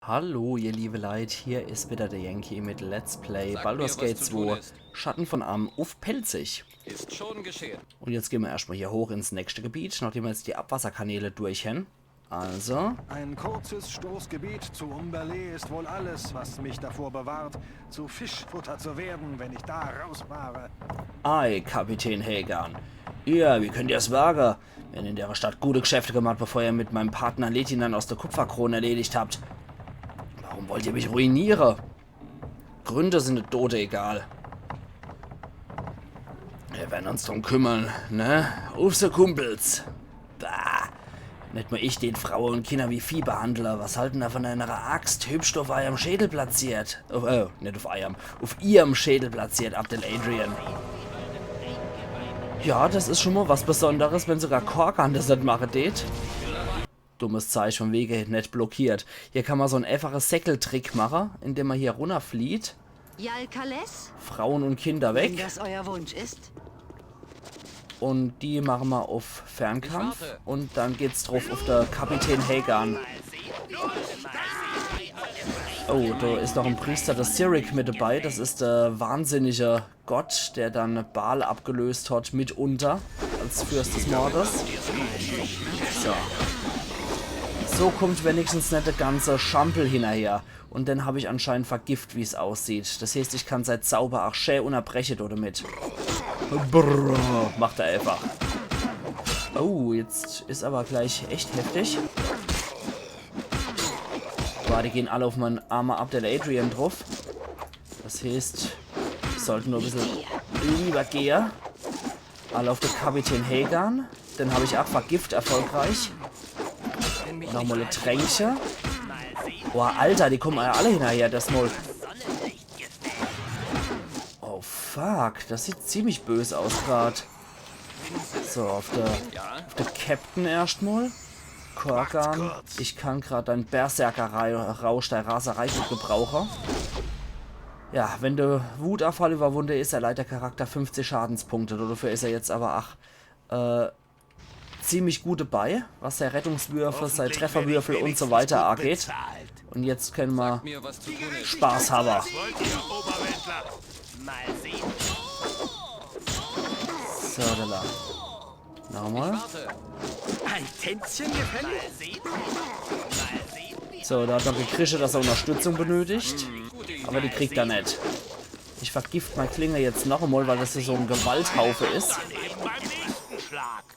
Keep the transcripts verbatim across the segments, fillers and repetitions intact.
Hallo, ihr liebe Leit, hier is wieder der Yankee mit Let's Play Sag Baldur's mir, was Gate zu tun zwei, ist. Schatten von Amn uff Pälzisch. Ist schon geschehen. Und jetzt gehn mer erschtmal hier hoch ins nächste Gebiet, nachdem mer jetzt die Abwasserkanäle durch hen. Also. Ein kurzes Stoßgebet zu Umberlee ist wohl alles, was mich davor bewahrt, zu Fischfutter zu werden, wenn ich da rausfahre. Ei, Kapitän Haegarn. Ihr, wie könnt ihr's wage? Mir hen in der Stadt gute Geschäfte gemacht, bevor ihr mit meinem Partner Letinan aus der Kupferkrone erledigt habt. Warum wollt ihr mich ruiniere? Gründe sin de Dode egal. Wir werden uns drum kümmern, ne? Uff se, Kumpels. Bah. Net mal ich dät Fraue und Kinder wie Vieh behandle. Was halten er von einer Axt, hübsch uff eierm Schädel platziert? Oh, oh, net uff eierm. Uff ihrem Schädel platziert, Abdel Adrian. Ja, das is schon mal was Besonderes, wenn sogar Korgan das net mache dät. Dummes Zeich, von wege net blockiert. Hier kann mer so en einfache Säckeltrick mache, indem mer hier runnerflieht. Jalkales? Frauen und Kinder weg. Wenn das euer Wunsch ist. Und die mache mer uff Fernkampf. Ich warte. Und dann geht's druff uff de Kapitän Haegarn. Oh, da is noch en Priester, de Cyric, mit dabei. Das is de wahnsinnige Gott, der dann Baal abgelöst hat, mitunter, als Fürst des Mordes. So. So kommt wenigstens net de ganze Schampel hinnerher. Und den hab ich anscheinend vergift, wie's aussieht. Das heeßt, ich kann sei Zauber ach schä unnerbreche do damit. Brrr, macht er einfach. Oh, jetzt is aber gleich echt heftig. Boah, die gehn alle uff mein armer Abdel Adrian druff. Das heeßt, ich sollt nur e bissel lieber gehe. Alle uff de Kapitän Haegarn. Den hab ich ach vergift, erfolgreich. Nochmal e Tränkche. Boah, Alter, die kommen alle hinnerher, das Mal. Oh fuck, das sieht ziemlich bös aus grad. So, uff de, uff de Captain erschtmal. Korgan, ich kann grad dein Berserker-Rausch, dei Raserei gut gebrauche. Ja, wenn de Wutafall überwunde is, erleidet de Charakter fünfzig Schadenspunkte. Dafür is er jetzt aber ach, äh, ziemlich gut dabei, was sei Rettungswürfe, sei Trefferwürfel und so weiter angeht. Und jetzt könne mer Spaß habe. So, da, da. Nochmal. Ein Tänzchen gefällig? So, da hat er gekrische, dass er Unterstützung benötigt. Aber die kriegt er net. Ich vergift mei Klinge jetzt noch emol, weil das hier so en Gewalthaufe is.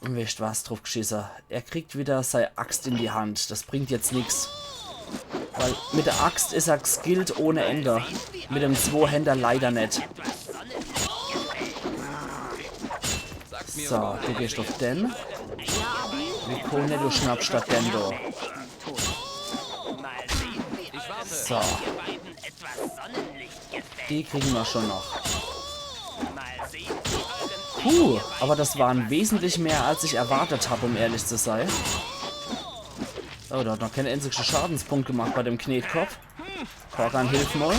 Und wisst was, druff gschisse. Er kriegt wieder sei Axt in die Hand. Das bringt jetzt nix. Weil mit der Axt is er gskillt ohne Ende. Mit dem Zwohänder leider net. So, du gehst uff den. Viconia, du schnappst statt den do. So. Die kriegen wir schon noch. Puh, aber das waren wesentlich mehr, als ich erwartet hab, um ehrlich zu sein. Oh, der hat noch kein einziger Schadenspunkt gemacht bei dem Knetkopf. Korgan, hilf mal.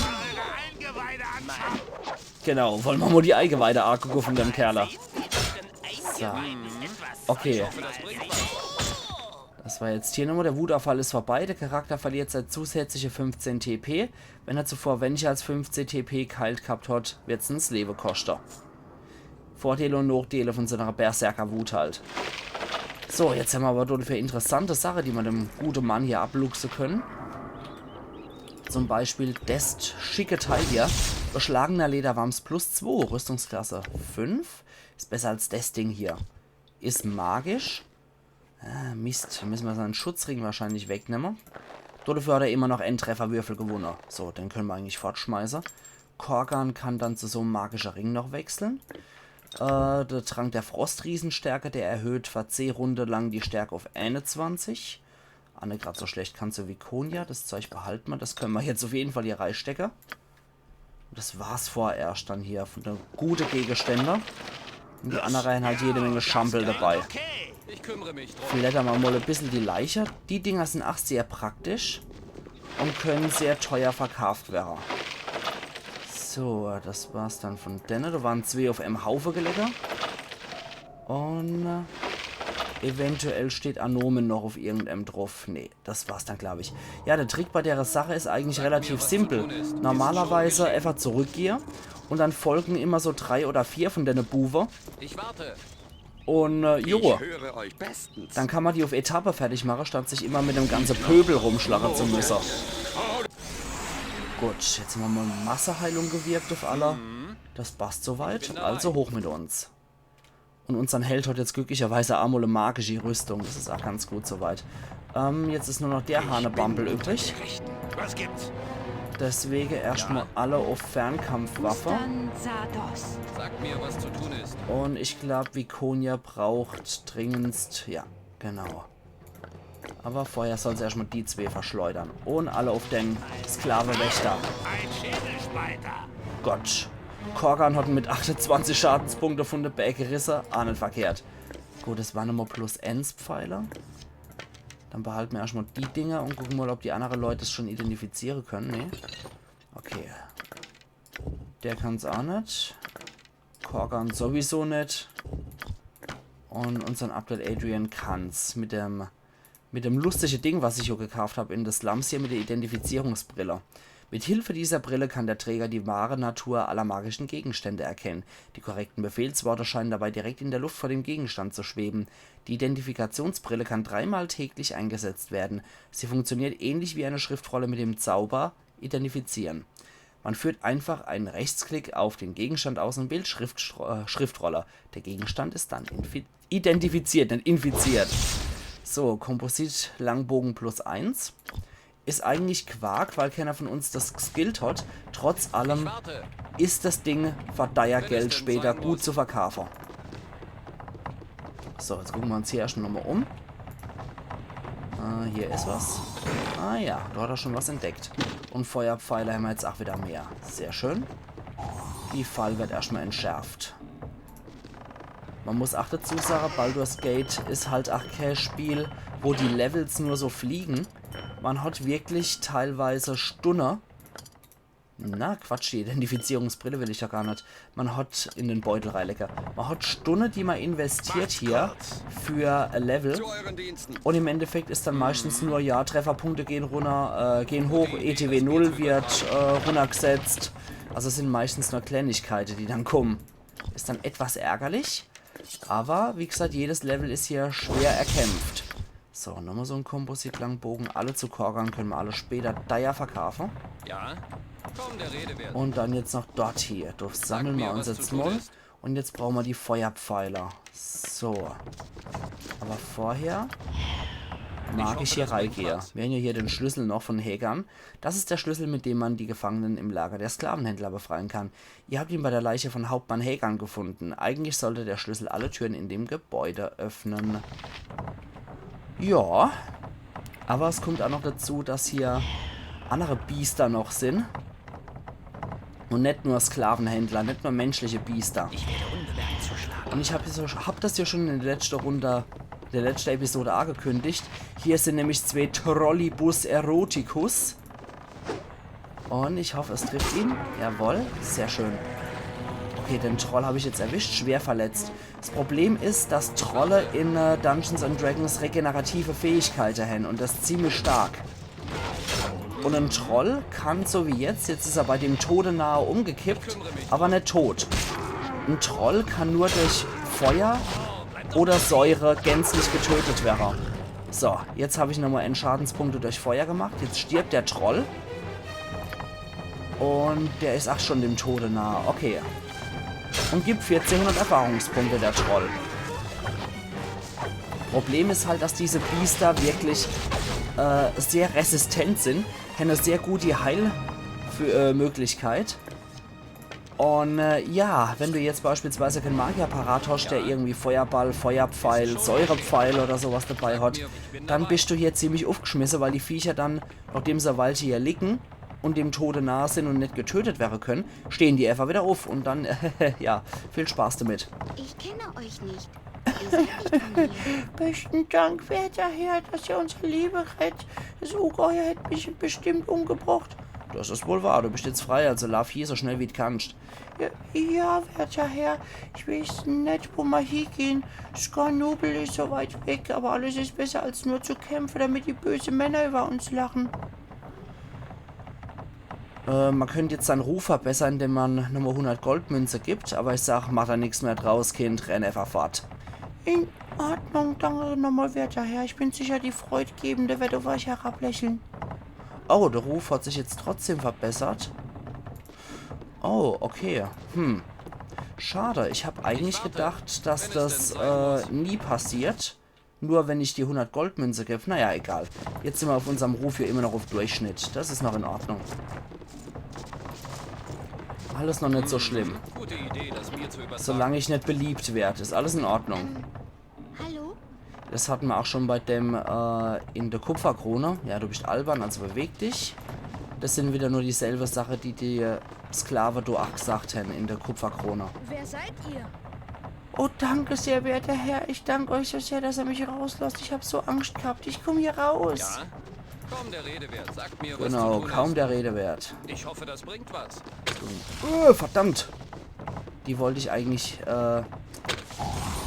Genau, wollen wir mal die Eigeweide angucken von dem Kerl. So. Okay. Das war jetzt hier nochmal. Der Wutafall ist vorbei. Der Charakter verliert sei zusätzliche fünfzehn T P. Wenn er zuvor weniger als fünfzehn T P geheilt gehabt hat, wird's ins Lewe koste. Vorteile und Nachteile von so einer Berserker-Wut halt. So, jetzt haben wir aber dafür interessante Sache, die wir dem guten Mann hier abluchse können. Zum Beispiel des schicke Teil hier. Beschlagener Lederwams plus zwei, Rüstungsklasse fünf. Ist besser als des Ding hier. Ist magisch. Ah, Mist, müssen wir seinen Schutzring wahrscheinlich wegnehmen. Dafür hat er immer noch einen Trefferwürfel gewonnen. So, den können wir eigentlich fortschmeißen. Korgan kann dann zu so einem magischen Ring noch wechseln. Äh, der Trank der Frostriesenstärke, der erhöht für zehn Runden lang die Stärke auf einundzwanzig. Anne grad so schlecht kann zu Viconia. Das Zeug behalten wir. Das können wir jetzt auf jeden Fall hier reinstecken. Das war's vorerst dann hier von den guten Gegenständen. Und die anderen haben halt jede Menge Schampel dabei. Ich kümmere mich drum. Fleddern wir mal ein bisschen die Leiche. Die Dinger sind auch sehr praktisch und können sehr teuer verkauft werden. So, das war's dann von denen. Da waren zwei auf einem Haufe gelegen. Und, äh, Eventuell steht a Nomen noch uff irgendeem druff. Nee, das war's dann, glaub ich. Ja, der Trick bei dere Sache is eigentlich relativ simpel. Normalerweise einfach zurückgehe und dann folgen immer so drei oder vier von dene Buwe. Ich warte. Und äh, jo, Ich höre euch bestens. dann kann man die auf Etappe fertig machen, statt sich immer mit dem ganzen Pöbel rumschlagen zu müssen. Gut, jetzt haben wir mal Masseheilung gewirkt auf alle. Das passt soweit. Also hoch mit uns. Und unseren Held hat jetzt glücklicherweise amol e magische Rüstung. Das ist auch ganz gut soweit. Ähm, jetzt ist nur noch der Hanebambel übrig. Was gibt's? Deswegen erstmal alle auf Fernkampfwaffe. Dann Zardos. Sagt mir, was zu tun ist. Und ich glaub, Viconia braucht dringendst. Ja, genau. Aber vorher soll sie erstmal die zwei verschleudern. Und alle auf den Sklavewächter. Ein Schädelspalter. Gott. Korgan hat mit achtundzwanzig Schadenspunkte von der Bäcke gerisse. Ah, nicht verkehrt. Gut, es waren immer plus eins Pfeile. Dann behalten wir erstmal die Dinger und gucken mal, ob die anderen Leute es schon identifizieren können. Nee. Okay. Der kann's auch nicht. Korgan sowieso nicht. Und unseren Abdel Adrian kann's. Mit dem, mit dem lustige Ding, was ich hier gekauft hab in The Slums hier, mit der Identifizierungsbrille. Mit Hilfe dieser Brille kann der Träger die wahre Natur aller magischen Gegenstände erkennen. Die korrekten Befehlsworte scheinen dabei direkt in der Luft vor dem Gegenstand zu schweben. Die Identifikationsbrille kann dreimal täglich eingesetzt werden. Sie funktioniert ähnlich wie eine Schriftrolle mit dem Zauber Identifizieren. Man führt einfach einen Rechtsklick auf den Gegenstand aus und wählt Schriftstro äh, Schriftrolle. Der Gegenstand ist dann infi- identifiziert, nicht infiziert. So, Komposit Langbogen plus eins. Is eigentlich Quark, weil keiner von uns das geskillt hat. Trotz allem Warte. is das Ding für deier Geld später gut zu verkaufen. So, jetzt gucken wir uns hier erst nochmal um. Äh, hier ist was. Ah ja, da hat er schon was entdeckt. Und Feuerpfeile haben wir jetzt auch wieder mehr. Sehr schön. Die Fall wird erstmal entschärft. Man muss auch dazu sagen, Baldur's Gate ist halt auch kein Spiel, wo die Levels nur so fliegen. Man hat wirklich teilweise Stunde. Na, Quatsch, die Identifizierungsbrille will ich ja gar nicht. Man hat in den Beutel reinlegen. Man hat Stunde, die man investiert hier für ein Level. Zu euren Diensten. Und im Endeffekt ist dann meistens nur, ja, Trefferpunkte gehen runter, äh, gehen hoch, E T W null wird äh, runtergesetzt. Also es sind meistens nur Kleinigkeiten, die dann kommen. Ist dann etwas ärgerlich. Aber wie gesagt, jedes Level ist hier schwer erkämpft. So, nochmal so ein Komposit-Langbogen. Alle zu Korgan können wir alle später teuer verkaufen. Ja? Kaum der Rede wert. Und dann jetzt noch dort hier. Da sammeln wir mir, uns was zu jetzt tun mal. Ist. Und jetzt brauchen wir die Feuerpfeiler. So. Aber vorher mag ich, hoffe, hier das bringt reingehe. Was. Wir haben ja hier den Schlüssel noch von Haegan. Das ist der Schlüssel, mit dem man die Gefangenen im Lager der Sklavenhändler befreien kann. Ihr habt ihn bei der Leiche von Hauptmann Haegan gefunden. Eigentlich sollte der Schlüssel alle Türen in dem Gebäude öffnen. Ja. Aber es kommt auch noch dazu, dass hier andere Biester noch sind. Und nicht nur Sklavenhändler, nicht nur menschliche Biester. Ich werde unbemerkt zuschlagen. Und ich hab, so, hab das ja schon in der letzten Runde, in der letzten Episode angekündigt. Hier sind nämlich zwei Trollibus Eroticus. Und ich hoffe, es trifft ihn. Jawohl, sehr schön. Okay, den Troll habe ich jetzt erwischt, schwer verletzt. Das Problem ist, dass Trolle in äh, Dungeons and Dragons regenerative Fähigkeiten haben und das ziemlich stark. Und ein Troll kann, so wie jetzt, jetzt ist er bei dem Tode nahe umgekippt, aber nicht tot. Ein Troll kann nur durch Feuer oder Säure gänzlich getötet werden. So, jetzt habe ich nochmal einen Schadenspunkte durch Feuer gemacht. Jetzt stirbt der Troll. Und der ist auch schon dem Tode nahe. Okay. Und gibt vierzehnhundert Erfahrungspunkte, der Troll. Problem ist halt, dass diese Biester wirklich äh, sehr resistent sind. Haben eine sehr gute Heil-, für, äh, Möglichkeit. Und äh, ja, wenn du jetzt beispielsweise keinen Magier parat hast, der irgendwie Feuerball, Feuerpfeil, Säurepfeil oder sowas dabei hat, dann bist du hier ziemlich aufgeschmissen, weil die Viecher dann, nachdem sie eine Weile hier liegen und dem Tode nahe sind und nicht getötet werden können, stehen die einfach wieder auf und dann, ja, viel Spaß damit. Ich kenne euch nicht. Ihr seid nicht von hier. Besten Dank, werter Herr, dass ihr unser Leben rettet. Das Ungeheuer hätte mich bestimmt umgebracht. Das is wohl wahr. Du bist jetzt frei, also laaf hie so schnell wie d' kannst. Ja, ja, werter Herr, ich weeß net, wo ma hiegehn. Skarnubel is so weit weg, aber alles is besser, als nur zu kämpfen, damit die böse Männer über uns lachen. Äh, man könnt jetzt sein Ruf verbessern, indem man nochmal hundert Goldmünze gibt, aber ich sag, mach da nix mehr draus, Kind, renn einfach fort. In Ordnung, danke nochmal, werter Herr. Ich bin sicher, die Freudgebende wird auf euch herablächeln. Oh, der Ruf hat sich jetzt trotzdem verbessert. Oh, okay. Hm. Schade, ich hab eigentlich gedacht, dass das äh, nie passiert. Nur wenn ich die hundert Goldmünze geb. Naja, egal. Jetzt sind wir auf unserem Ruf hier immer noch auf Durchschnitt. Das ist noch in Ordnung. Alles noch nicht so schlimm. Gute Idee, das mir zu übertragen. Solange ich nicht beliebt werd, ist alles in Ordnung. Hallo? Das hatten wir auch schon bei dem äh, in der Kupferkrone. Ja, du bist albern, also beweg dich. Das sind wieder nur dieselbe Sache, die die Sklave do auch gesagt haben in der Kupferkrone. Wer seid ihr? Oh, danke sehr, werter Herr. Ich danke euch so sehr, dass ihr mich rauslasst. Ich hab so Angst gehabt. Ich komm hier raus. Ja? Kaum der Rede wert. Sagt mir, was Genau, zu tun kaum ist. Der Rede wert. Ich hoffe, das bringt was. Oh, verdammt. Die wollte ich eigentlich, äh,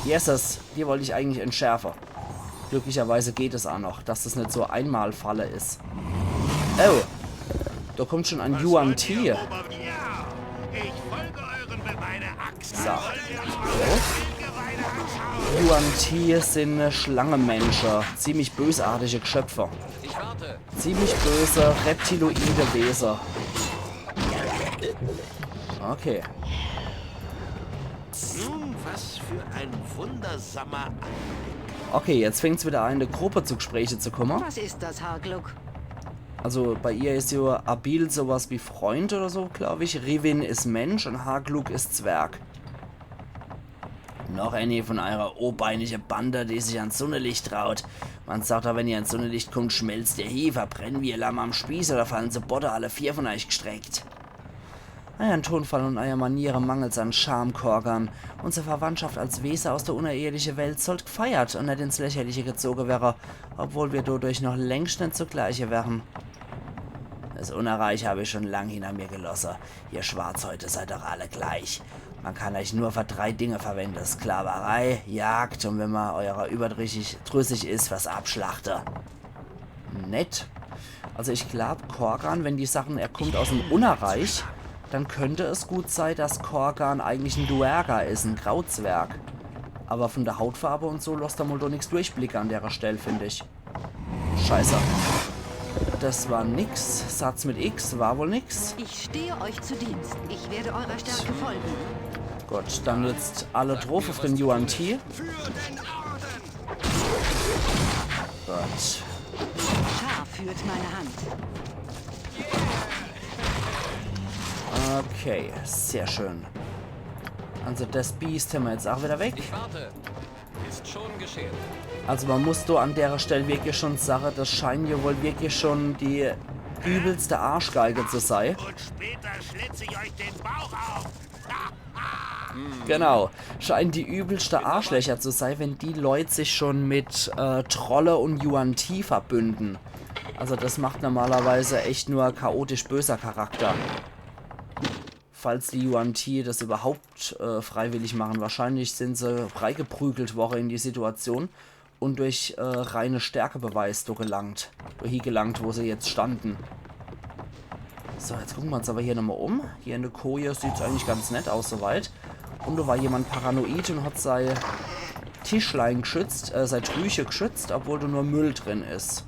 Yeses, die wollte ich eigentlich entschärfen. Glücklicherweise geht es auch noch, dass das nicht so Einmalfalle ist. Oh, da kommt schon ein Yuan Ti. Ich folge euren Be meine Axt. So. Wollt ihr auf eure Pilgerweide anschauen? Yuan Ti sind Schlangenmenschen. Ziemlich bösartige Geschöpfe. Ich warte. Ziemlich böse, reptiloide Wesen. Okay. Nun, was für ein wundersamer Anblick. Okay, jetzt fängt's wieder an, in der Gruppe zu Gespräche zu kommen. Was ist das, Hargluk? Also bei ihr ist ja Abil sowas wie Freund oder so, glaub ich. Rivin ist Mensch und Hargluk ist Zwerg. Noch eine von eurer obeinige Bande, die sich ans Sonnelicht traut. Man sagt doch, wenn ihr ans Sonnelicht kommt, schmelzt ihr hie, verbrennen wie Lamm am Spieß oder fallen zu Boden, alle vier von euch gestreckt. Euren Tonfall und eure Maniere mangelt's an Charme, Korgan. Unsere Verwandtschaft als Wesen aus der unerirdischen Welt sollt gefeiert und net ins Lächerliche gezogen wäre, obwohl wir dodurch noch längst net zu gleiche wären. Das Unnerreich hab ich schon lang hinter mir gelosse. Ihr Schwarzhäute seid doch alle gleich. Man kann euch nur für drei Dinge verwenden. Sklaverei, Jagd und wenn man eurer überdrüssig drüssig is, fürs Abschlachte. Nett. Also ich glaub, Korgan, wenn die Sachen, er kommt aus dem Unnerreich, dann könnte es gut sei, dass Korgan eigentlich en Duergar is, en Grauzwerg. Aber von der Hautfarbe und so losst er mol doch nix durchblicke an derer Stell, find ich. Scheiße. Das war nix. Satz mit X war wohl nix. Ich stehe euch zu Dienst. Ich werde eurer Stärke folgen. Gut, dann jetzt alle drauf auf den Yuan Ti. Für den Orden. Gut. Schar führt meine Hand. Okay, sehr schön. Also das Biest haben wir jetzt auch wieder weg. Ich warte. Ist schon geschehen. Also man muss do an derer Stell wirklich schon sagen, das scheinen ja wohl wirklich schon die übelste Arschgeige zu sei. Und später schlitze ich euch den Bauch auf. Genau. Scheinen die übelste Arschlöcher zu sei, wenn die Leut sich schon mit äh, Trolle und Yuan Ti verbünden. Also das macht normalerweise echt nur chaotisch böser Charakter. Falls die Yuan Ti das überhaupt äh, freiwillig machen. Wahrscheinlich sind sie reingeprügelt worden in die Situation und durch äh, reine Stärkebeweis do gelangt, do hie gelangt, wo sie jetzt standen. So, jetzt gucken wir uns aber hier nochmal um. Hier in der Koje sieht's eigentlich ganz nett aus soweit. Und da war jemand paranoid und hat sei Tischlein geschützt, äh, sei Trüche geschützt, obwohl da nur Müll drin is.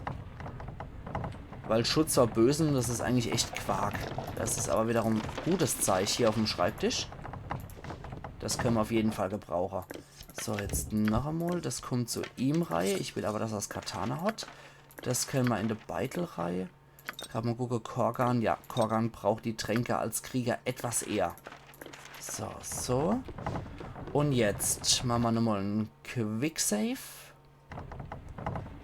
Weil Schutz vor Bösen, das is eigentlich echt Quark. Das is aber wiederum gutes Zeich hier auf dem Schreibtisch. Das können wir auf jeden Fall gebrauchen. So, jetzt noch einmal. Das kommt zu ihm rei. Ich will aber, dass er's Katana hat. Das können wir in de Beitel rei. Kann man gucken, Korgan. Ja, Korgan braucht die Tränke als Krieger etwas eher. So, so. Und jetzt machen wir nochmal en Quick Save.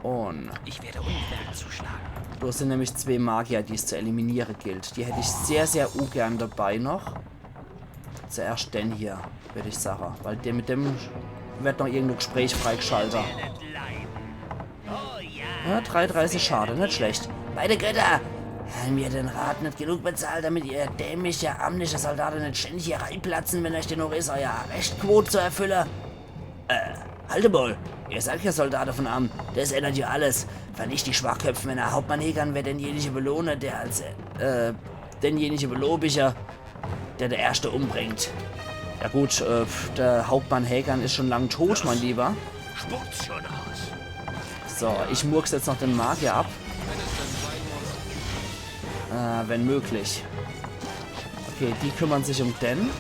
Und Ich werde Unfälle zuschlagen. do sind nämlich zwei Magier, die es zu eliminieren gilt. Die hätt ich sehr, sehr ungern dabei noch. Zuerst den hier, würd ich sagen. Weil der, mit dem wird noch irgendein Gespräch freigeschaltet. Ja, dreiunddreißig Schade, nicht schlecht. Meine Götter! Hän mir den Rat net genug bezahlt, damit ihr dämliche, amnische Soldate net ständig hier reiplatze, wenn euch dennoch is, euer Arrestquot zu erfülle? Äh, halt emol. Ihr seid ja Soldate von Am. Das ändert ja alles. Vernicht die Schwachköpfe, Männer. Hauptmann Hegan wird denjenige belohne, der als, äh, denjenige belobicher, der der Erste umbringt. Ja gut, äh, pf, der Hauptmann Hagan is schon lang tot, mein Lieber. Spuck's schon aus. So, ich murks jetzt noch den Magier ab. Äh, wenn möglich. Okay, die kümmern sich um den.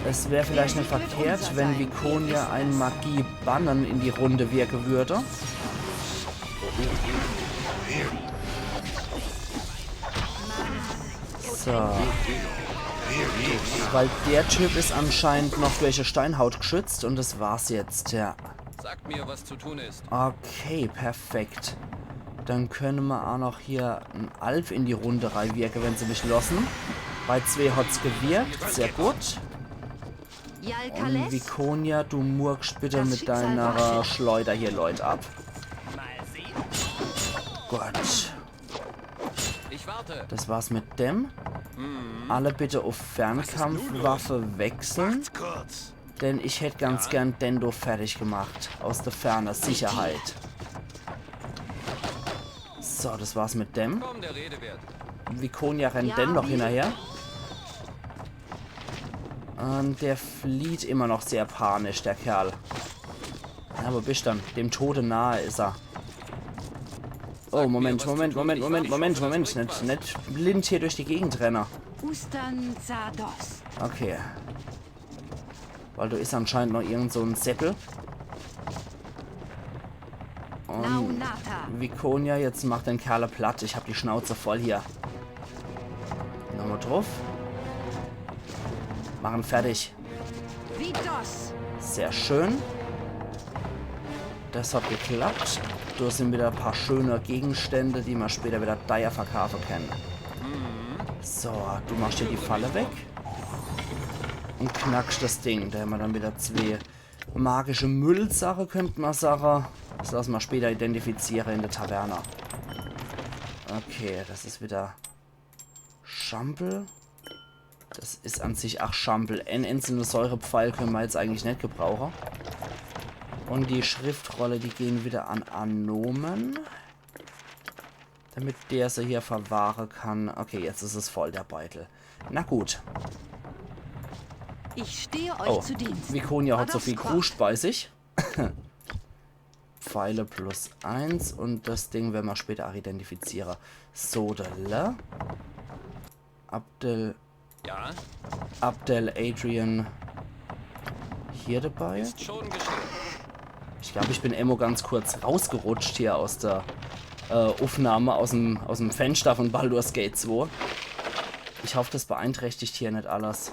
Es wär vielleicht net verkehrt, wenn Viconia ein Magie-Bannen in die Runde wirke würde. So. Weil der Typ is anscheinend noch durch e Steinhaut geschützt und das war's jetzt, ja. Sagt mir, was zu tun ist. Okay, perfekt. Dann könne mer aa noch hier en Alf in die Runde reiwirke, wenn se mich losse. Bei zwee hat's gewirkt, sehr gut. Und Viconia, du murkst bitte mit deiner Schleuder hier Leut ab. Gut. Ich warte. Das war's mit dem. Alle bitte uff Fernkampfwaffe wechseln. Denn ich hätt ganz gern den do fertig gemacht. Aus der Ferne, Sicherheit. So, das war's mit dem. Komm, der Rede wert. Viconia rennt den noch hinnerher. Und der flieht immer noch sehr panisch, der Kerl. Ja, wo bist du dann? Dem Tode nahe is er. Oh, Moment, Moment, Moment, Moment, Moment, Moment. Net, net blind hier durch die Gegend renne. Ustan Zardos. Okay. Weil do is anscheinend noch irgend so en Seppel. Und Viconia, jetzt mach den Kerle platt. Ich hab die Schnauze voll hier. Nochmal druff. Mach en fertig. Vitos. Sehr schön. Das hat geklappt. Do sin wieder e paar schöne Gegenstände, die mer später wieder deier verkaafe kenne. So, du machst hier die Falle weg. Und knackst das Ding. Do hämmer dann wieder zwee magische Müllsache, könnt mer sage. Das lasse mer später identifiziere in der Taverne. Okay, das is wieder Schampel. Das is an sich ach Schampel. En einzelne Säurepfeil könne mer jetzt eigentlich net gebrauche. Und die Schriftrolle, die gehen wieder an Anomen. Damit der se hier verwahre kann. Okay, jetzt is es voll, der Beutel. Na gut. Ich stehe euch zu Diensten. Oh, Viconia hat so viel Kruscht bei sich. Pfeile plus eins und das Ding wern mer später ach identifiziere. Sodele. Abdel. Ja? Abdel Adrian hier dabei. Ist schon geschehen. Ich glaub, ich bin emol ganz kurz rausgerutscht hier aus der, äh, Uffnahme, aus em, aus em Fenster von Baldur's Gate zwei. Ich hoff, das beeinträchtigt hier net alles.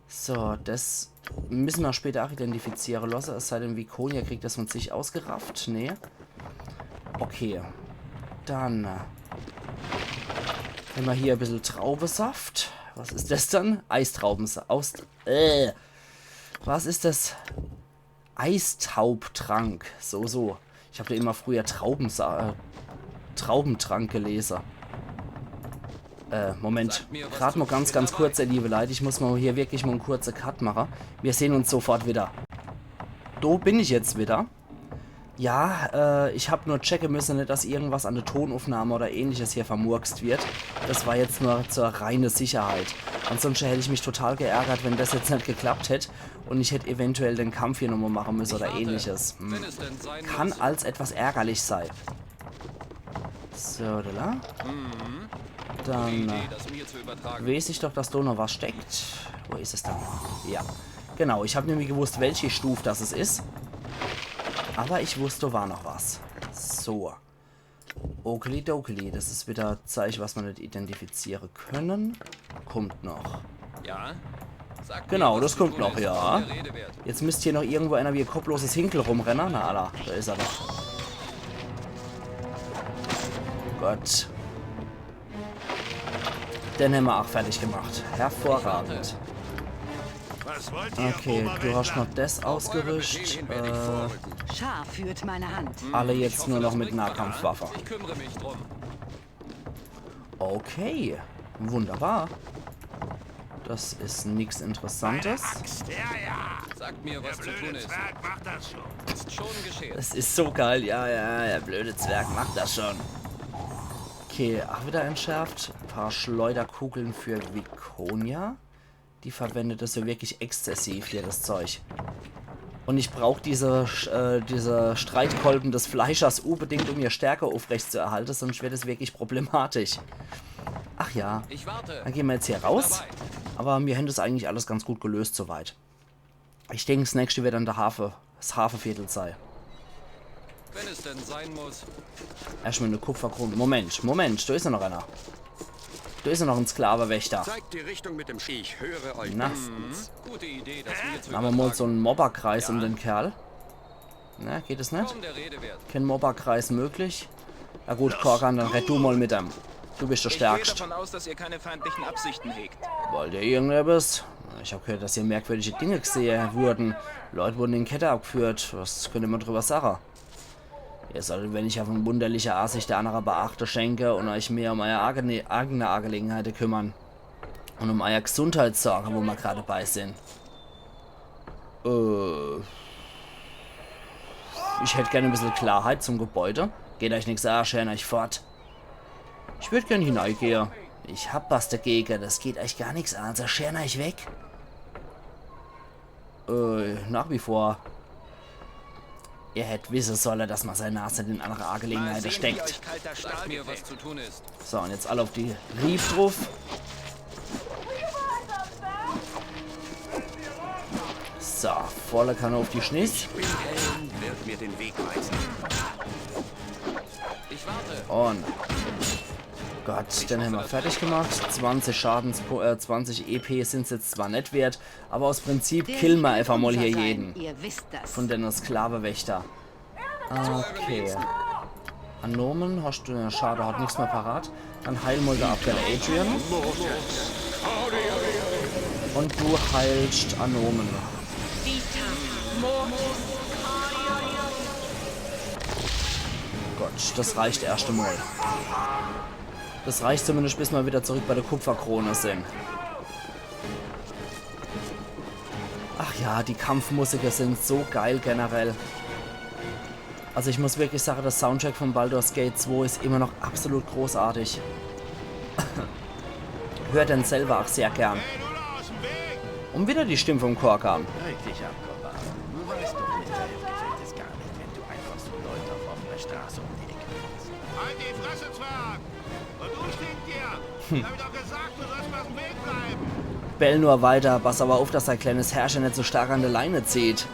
So, das müsse mer später ach identifiziere losse, es sei denn, Viconia kriegt das von sich aus gerafft. Nee. Okay. Dann, äh, hämmer hier e bissel Traubesaft. Was is das dann? Eistraubensaft. Aus, äh, was is das? Eistaubtrank. So, so. Ich hab do immer früher Traubensa-, äh, Traubentrank gelese. Äh, Moment. Grad mol ganz, ganz kurz, ihr liebe Leit. Ich muss mol hier wirklich mol en kurze Cut mache. Mir sehn uns sofort wieder. Do bin ich jetzt wieder. Ja, äh, ich hab nur checke müsse, net, dass irgendwas an der Tonuffnahme oder ähnliches hier vermurkst wird. Das war jetzt nur zur reine Sicherheit. Ansonschte hätt ich mich total geärgert, wenn das jetzt net geklappt hätt und ich hätt eventuell den Kampf hier nochmol mache müsse oder ähnliches. Hm. Kann als etwas ärgerlich sei. So, da. Dann, äh, weeß ich doch, dass do noch was steckt. Wo is es dann? Ja. Genau, ich hab nämlich gewusst, welche Stuf das es is. Aber ich wusst, do war noch was. So. Okelidoki, das is wieder Zeich, was mer net identifiziere könne. Kommt noch. Ja? Genau, das kommt noch, ja. Jetzt müsst hier noch irgendwo einer wie e kopploses Hinkel rumrenne. Na, alla, do is er doch. Gott. Den hämmer ach fertig gemacht. Hervorragend. Okay, du hast noch das ausgerüscht. Äh, alle jetzt nur noch mit Nahkampfwaffe. Ich kümmere mich drum. Okay, wunderbar. Das is nix Interessantes. Axt, ja, ja. Sagt mir, Der was zu blöde tun ist. Zwerg macht das schon. Ist schon geschehen. Das is so geil. Ja, ja, der blöde Zwerg macht das schon. Okay, ach, wieder entschärft. Paar Schleuderkugeln für Viconia. Die verwendet das ja wirklich exzessiv hier, das Zeug. Und ich brauch diese, äh, diese Streitkolben des Fleischers unbedingt, um ihr Stärke aufrecht zu erhalten, sonst wird es wirklich problematisch. Ach ja, Ich warte. dann gehen wir jetzt hier raus. Aber wir haben das eigentlich alles ganz gut gelöst soweit. Ich denke, das nächste wird dann der Hafe, das Hafeviertel sei. Wenn es denn sein muss. Erstmal eine Kupferkrone. Moment, Moment, da is ja noch einer. Da is ja noch ein Sklavewächter. Zeigt die Richtung mit dem Sch. Ich höre euch Na. bestens. Gute Idee, das mir zu Machen wir mal übertragen. So einen Mobberkreis um den Kerl. Na, geht es net? Kaum der Rede wert. Kein Mobberkreis möglich. Na gut, Korgan, dann redd du mal mit dem. Du bist der Ich gehe Stärkste. Davon aus, dass ihr keine feindlichen Absichten hegt. Wollt ihr irgendetwas? Ich hab gehört, dass hier merkwürdige Dinge gesehen wurden. Leute wurden in Kette abgeführt. Was könnt ihr mal drüber sagen? Ihr solltet wenig auf wunderliche Ansicht der anderen Beachtung schenken und euch mehr um eure eigene, eigene Angelegenheiten kümmern. Und um eure Gesundheit sorgen, wo wir gerade bei sind. Äh, ich hätte gerne ein bisschen Klarheit zum Gebäude. Geht euch nix an, scheren euch fort. Ich würd gern hineigehen. Ich hab was dagegen, das geht euch gar nix an, also scheren euch weg. Äh, nach wie vor. Ihr hätt wissen sollen, dass man seine Nase in andere Angelegenheiten Sehen, wie steckt. Euch kalter Stahl Sagt mir, was gefällt. Zu tun ist. So, und jetzt alle auf die Rieb drauf. So, volle Kanne auf die Schniss. Wird mir den Weg weisen. Ich warte. Und Gott, den haben wir fertig gemacht. zwanzig Schadens, äh, zwanzig E P sind's jetzt zwar net wert, aber aus Prinzip killen wir einfach mal hier jeden Ihr wisst das. Von den Sklavewächter. Okay. Anomen, hast du, ja, schade, hat nix mehr parat. Dann heil mal der Abwehr Adrian. Und du heilst Anomen. Gott, das reicht erst einmal. Das reicht zumindest, bis wir wieder zurück bei der Kupferkrone sind. Ach ja, die Kampfmusiker sind so geil generell. Also ich muss wirklich sagen, der Soundtrack von Baldur's Gate zwei ist immer noch absolut großartig. Hört den selber auch sehr gern. Hey, du da aus dem Weg! Und wieder die Stimme vom Korgan. Reg dich ab, Korban. Du weißt doch, mit der Hälfte geht es gar nicht, wenn du einfach so Leute auf offener Straße um die Ecke bringst. Halt die Fresse, Zwerg! Und du, Stinktier! Hab ich doch gesagt, du sollst mir aus dem Weg bleiben! Bell nur weiter, pass aber auf, dass dein kleines Herrchen nicht so stark an der Leine zieht.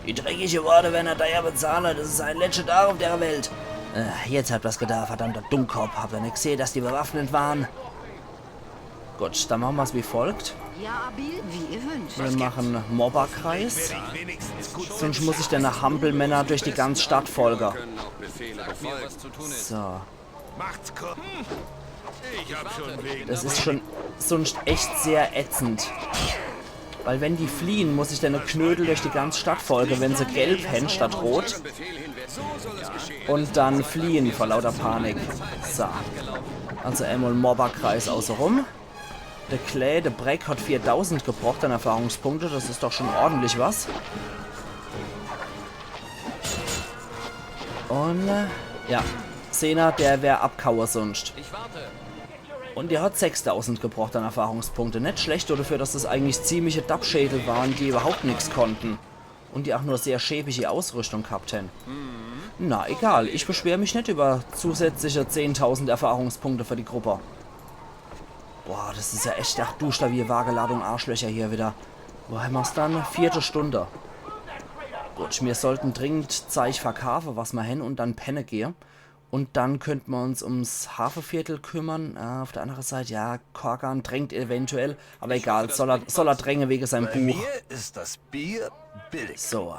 Die dreckige Worte werden er teuer bezahlen, das ist sein letzter Tag auf der Welt. Äh, jetzt habt das getan, verdammter Dummkopf. Habt ihr nicht gesehen, dass die bewaffnet waren? Gut, dann machen wir's wie folgt. Ja, Abil, wie ihr wünscht. Wir machen Mobberkreis. Wenigstens gut. Sonst muss ich den Hampelmänner durch die ganze Stadt folgen. Können auch Befehle befolgen. Was zu tun ist. So. Macht's kurz. Ich hab schon wegen. Das ist schon sonst echt sehr ätzend. Weil wenn die fliehen, muss ich denen Knödel durch die ganze Stadt folgen, wenn sie gelb hänn statt rot. Und dann fliehen vor lauter Panik. So. Also einmal Mobberkreis außenrum. Der Clay, der Breck hat viertausend gebrocht an Erfahrungspunkte. Das ist doch schon ordentlich was. Und, äh, ja. Sena, der wär abkaue sonst. Ich warte. Und der hat sechstausend gebrocht an Erfahrungspunkte. Net schlecht dafür, dass das eigentlich ziemliche Dappschädel waren, die überhaupt nix konnten. Und die auch nur sehr schäbige Ausrüstung gehabt hänn. Na, egal. Ich beschwer mich net über zusätzliche zehntausend Erfahrungspunkte für die Gruppe. Boah, das ist ja echt, ach du, stabile Wageladung Arschlöcher hier wieder. Wo hämmer's dann? Vierte Stunde. Gut, wir sollten dringend Zeich verkaufe, was mer hänn, und dann penne gehe. Und dann könnt mer uns ums Hafeviertel kümmern. Äh, auf der anderen Seite, ja, Korgan drängt eventuell. Aber egal, soll er, soll er dränge wege seinem Buch. Ist das Bier billig? So.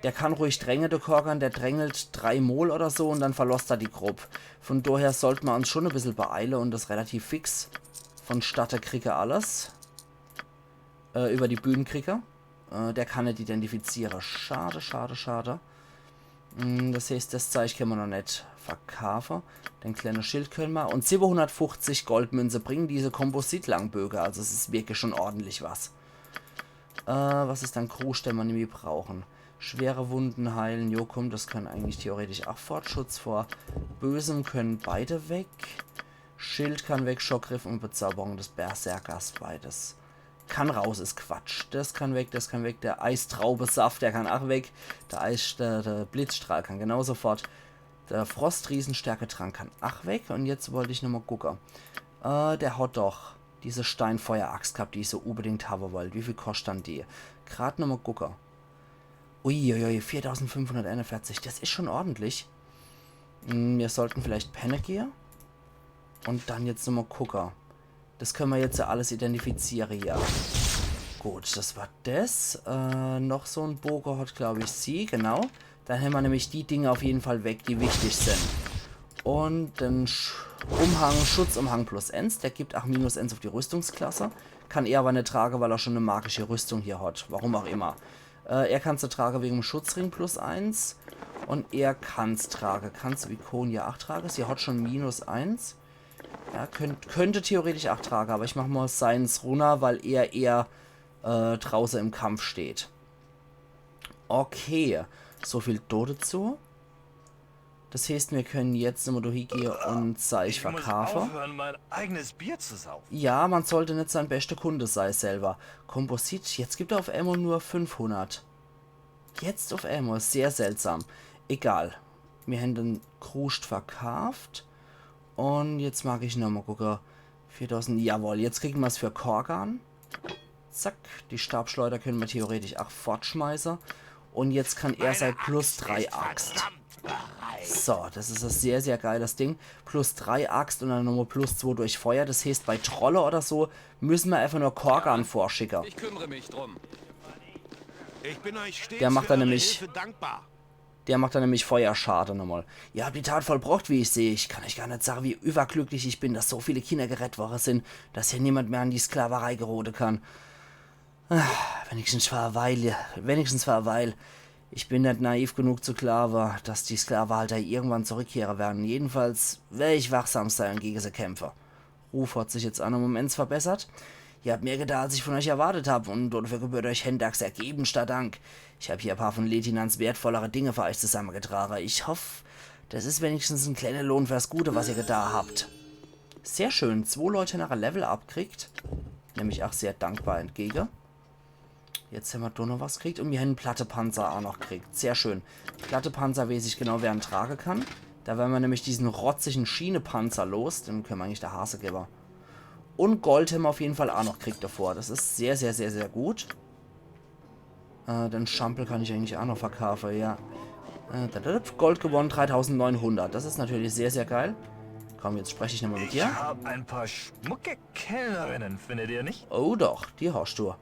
Der kann ruhig dränge, der Korgan, der drängelt drei Mol oder so und dann verlosst er die Grupp. Von daher sollt mer uns schon e bissel beeile und das relativ fix vonstatte kriege alles. Äh, über die Bühne kriege. Äh, der kann net identifiziere. Schade, schade, schade. Mm, das heißt, das Zeig kenne mer noch net verkaafe. Den kleine Schild kenne mer. Und siwwehunnertfuchzig Goldmünze bringen diese Kompositlangböge. Also es is wirklich schon ordentlich was. Äh, was is dann Kruscht, den mer nimmi brauchen? Schwere Wunden heilen. Jo, komm, das kann eigentlich theoretisch ach fort. Schutz vor Bösem können beide weg. Schild kann weg, Schockgriff und Bezauberung des Berserkers, beides. Kann raus, is Quatsch. Das kann weg, das kann weg. Der Eistraubesaft, der kann ach weg. Der Eis-, der, der Blitzstrahl kann genauso fort. Der Frostriesenstärketrank kann ach weg. Und jetzt wollt ich nochmal gucke. Äh, der hat doch diese Steinfeueraxt gehabt, die ich so unbedingt habe wollt. Wie viel koscht dann die? Grad nochmal gucke. Uiuiui, viertausendfünfhunderteinundvierzig. Das is schon ordentlich. Hm, mir sollten vielleicht penne gehe. Und dann jetzt nochmal gucke. Das kenne mer jetzt ja alles identifiziere hier. Gut, das war das. Äh, noch so en Boge hat, glaub ich, sie, genau. Dann hämmer nämlich die Dinge auf jeden Fall weg, die wichtig sind. Und den Sch Umhang, Schutzumhang plus eins, der gibt ach minus eins auf die Rüstungsklasse. Kann er aber net trage, weil er schon e magische Rüstung hier hat. Warum auch immer. Äh, er kann's trage wegen dem Schutzring plus eins. Und er kann's trage. Kann's Viconia ach trage? Sie hat schon minus eins. Ja, könnt, könnte theoretisch ach trage, aber ich mach mal seins runner, weil er eher äh, drauße im Kampf steht. Okay, so viel do dazu. Das heißt, mir können jetzt nochmal do hiegehe und Zeig verkaafe. Aufhören, mein eigenes Bier zu saufen. Ja, man sollte net sein bester Kunde sei selber. Komposit, jetzt gibt er auf einmal nur fünfhundert. Jetzt auf einmal, sehr seltsam. Egal. Mir hän den Kruscht verkaaft. Und jetzt mag ich nochmal gucke. Viertausend, jawohl, jetzt kriegen mer's für Korgan. Zack, die Stabschleuder können mer theoretisch ach fortschmeiße. Und jetzt kann er sei plus drei Axt. So, das is e sehr, sehr geiles Ding. Plus drei Axt und dann nochmal plus zwei durch Feuer. Das heißt, bei Trolle oder so müssen mer einfach nur Korgan vorschicke. Ich kümmere mich drum. Ich bin euch stets Der macht für dann eure nämlich Hilfe dankbar. Der macht dann nämlich Feuerschade nochmal. Ihr habt die Tat vollbrocht, wie ich sehe. Ich kann euch gar net sagen, wie überglücklich ich bin, dass so viele Kinder gerett worre sind, dass hier niemand mehr an die Sklaverei gerode kann. Ah, wenigstens für e Weil, wenigstens für e Weil. Ich bin net naiv genug zu glaawe, dass die Sklavehalter irgendwann zurückkehre werden. Jedenfalls wer ich wachsam sei und gege se kämpfe. Ruf hat sich jetzt ach noch um eins verbessert. Ihr habt mehr getan, als ich von euch erwartet hab, und dafür gebührt euch Hendaks ergebenster Dank. Ich hab hier e paar von Letinans wertvollere Dinge für euch zusammengetragen. Ich hoff, das is wenigstens en kleiner Lohn fürs Gute, was ihr getan habt. Sehr schön, zwo Leute nach e Level-Up kriegt. Nemm ich ach sehr dankbar entgege. Jetzt hämmer do noch was kriegt und mir hän Plattepanzer ach noch kriegt. Sehr schön. Plattepanzer weiß ich genau, wer en trage kann. Da wären mer nämlich diesen rotzigen Schienepanzer los. Den können mer eigentlich de Hase gewwe. Und Gold hämmer auf jeden Fall ach noch kriegt davor. Das is sehr, sehr, sehr, sehr gut. Äh, den Schampel kann ich eigentlich ach noch verkaufe, ja. Äh, da, da, Gold gewonnen, dreitausendneunhundert. Das is natürlich sehr, sehr geil. Komm, jetzt sprech ich nochmal mit dir. Ich hab ein paar schmucke Kellnerinnen, findet ihr nicht? Oh doch, die hast du.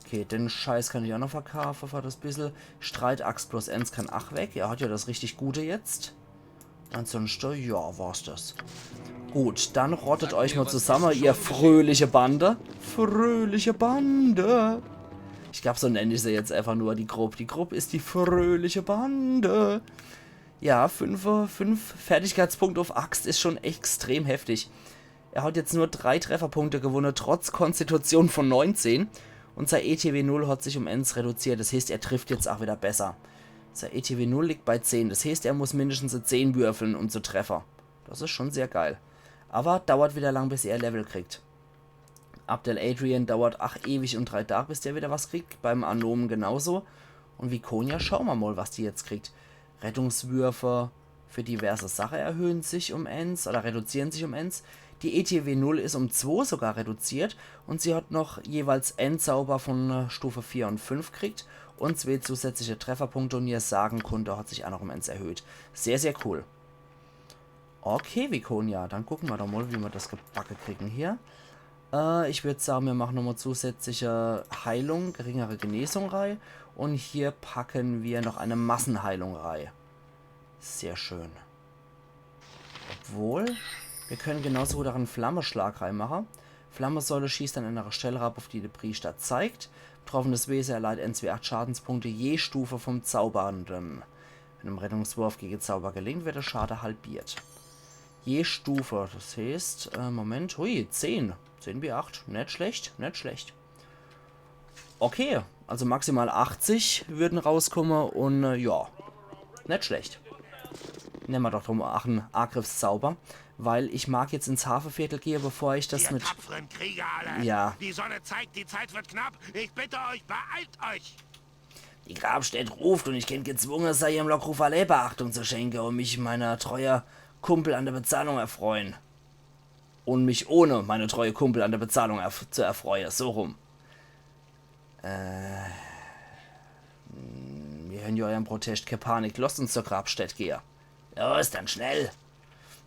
Okay, den Scheiß kann ich ach noch verkaufe für das bissel. Streitaxt plus eins kann ach weg. Er hat ja das richtig Gute jetzt. Ansonsten, ja, war's das. Gut, dann rottet euch mal zusammen, ihr fröhliche Bande. Fröhliche Bande. Ich glaub, so nenn ich se jetzt einfach nur, die Grupp. Die Grupp is die fröhliche Bande. Ja, fünf, fünf Fertigkeitspunkte auf Axt is schon extrem heftig. Er hat jetzt nur drei Trefferpunkte gewonne, trotz Konstitution von neunzehn. Und sei E T W null hat sich um eins reduziert, das heißt, er trifft jetzt ach wieder besser. Sei E T W null liegt bei zehn, das heißt, er muss mindestens e zehn würfeln, um zu treffe. Das is schon sehr geil. Aber dauert wieder lang, bis er Level kriegt. Abdel Adrian dauert ach ewig und drei Tag, bis der wieder was kriegt. Beim Anomen genauso. Und Viconia, schau mer mal, was die jetzt kriegt. Rettungswürfe für diverse Sache erhöhen sich um eins oder reduzieren sich um eins. Die E T W null is um zwo sogar reduziert und sie hat noch jeweils en Zauber von, äh, Stufe vier und fünf kriegt und zwee zusätzliche Trefferpunkte und ihr Sagenkunde hat sich ach noch um eins erhöht. Sehr, sehr cool. Okay, Viconia, dann gucken mer doch mal, wie mer das gebacke kriegen hier. Äh, ich würd sagen, mir machen nochmal zusätzliche Heilung, geringere Genesung rei. Und hier packen wir noch eine Massenheilung rei. Sehr schön. Obwohl, wir können genauso gut auch en Flammeschlag reimache. Flammesäule schießt an einer Stelle ab, auf die der Priester zeigt. Betroffenes Wesen erleidet eins W acht Schadenspunkte je Stufe vom Zaubernden. Wenn em Rettungswurf gege Zauber gelingt, werd de Schade halbiert. Je Stufe, das heeßt, äh, Moment, hui, zehn. Zehn B acht, net schlecht, net schlecht. Okay, also maximal achtzig würden rauskomme un, äh, ja, net schlecht. Nemme mer doch drum ach en Agriffszauber, weil ich mag jetzt ins Hafeviertel gehe, bevor ich das Ihr mit... tapferen Krieger alle. Ja. Die Sonne zeigt, die Zeit wird knapp. Ich bitte euch, beeilt euch. Die Grabstätt ruft un ich kennt gezwunge sei, ihrem Lockruf alle Beachtung zu schenke un mich meiner treue Kumpel an der Bezahlung erfreuen. Un mich ohne meine treue Kumpel an der Bezahlung erf zu erfreue, so rum. Äh, mir hören ja euren Protest, kä Panik, lasst uns zur Grabstätt gehe. Los, dann schnell.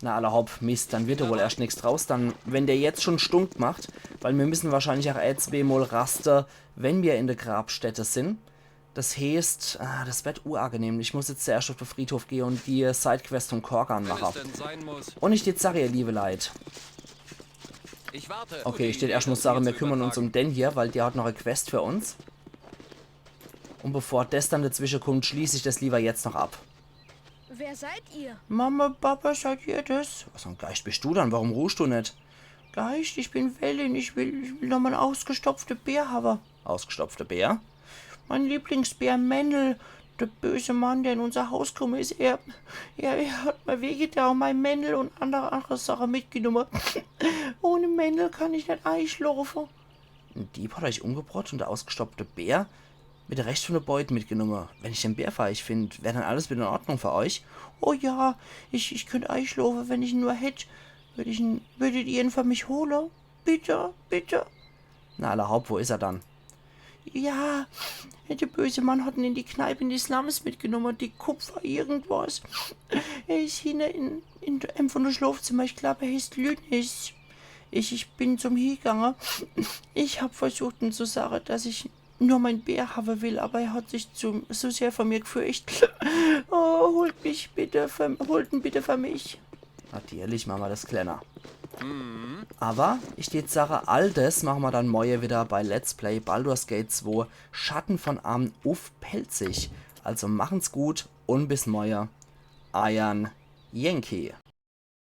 Na, alla hopp, Mist, dann wird do wohl erscht nix draus, dann, wenn der jetzt schon Stunk macht, weil mir müssen wahrscheinlich ach ein, zwee Mol raste, wenn mir in der Grabstätte sind. Das heeßt, ah, das wird uagenehm. Ich muss jetzt zuerscht auf den Friedhof gehe un die Sidequest vom Korgan Wenn es mache. denn sein muss. Un ich tät sage, ihr liebe Leit. Ich warte. Okay, ich tät erscht mol sage, mir kümmern uns um den hier, weil der hat noch eine Quest für uns. Un bevor das dann dazwische kommt, schließ ich das lieber jetzt noch ab. Wer seid ihr? Mama, Papa, seid ihr das? Was für ein Geist bist du dann? Warum ruhst du net? Geist, ich bin Velyn. Ich will, ich will noch mein ausgestopfte Bär habe. Ausgestopfte Bär? Mein Lieblingsbär Mennel. Der böse Mann, der in unser Haus gekommen ist, er, er, er hat mir wehgetan, mein Mennel un andere, andere Sachen mitgenommen. Ohne Mennel kann ich net eischlafen. Ein Dieb hat euch umgebracht un der ausgestopfte Bär mit der Rest von der Beute mitgenommen. Wenn ich den Bär für euch find, wär dann alles wieder in Ordnung für euch? Oh ja, ich, ich könnt eischlafen, wenn ich ihn nur hätt. Würd ich ihn, würdet ihr ihn für mich hole? Bitte, bitte. Na, alla hopp, wo is er dann? Ja, der böse Mann hat ihn in die Kneipe in die Slums mitgenommen. Die Kupfer irgendwas. Er is hinne in, in einem von de Schlafzimmer. Ich glaub, er heißt Lynnis. Ich, ich bin zum hingegangen. Ich hab versucht, ihm zu sagen, dass ich nur mein Bär haben will, aber er hat sich zu, so sehr vor mir gefürchtet. Oh, holt mich bitte für, holt ihn bitte für mich. Natürlich machen wir das, Kleiner. Aber ich tät sage, all das machen wir dann morgen wieder bei Let's Play Baldur's Gate zwei Schatten von Amn uff Pälzisch. Also machen's gut un bis morgen. Eiern Yankee.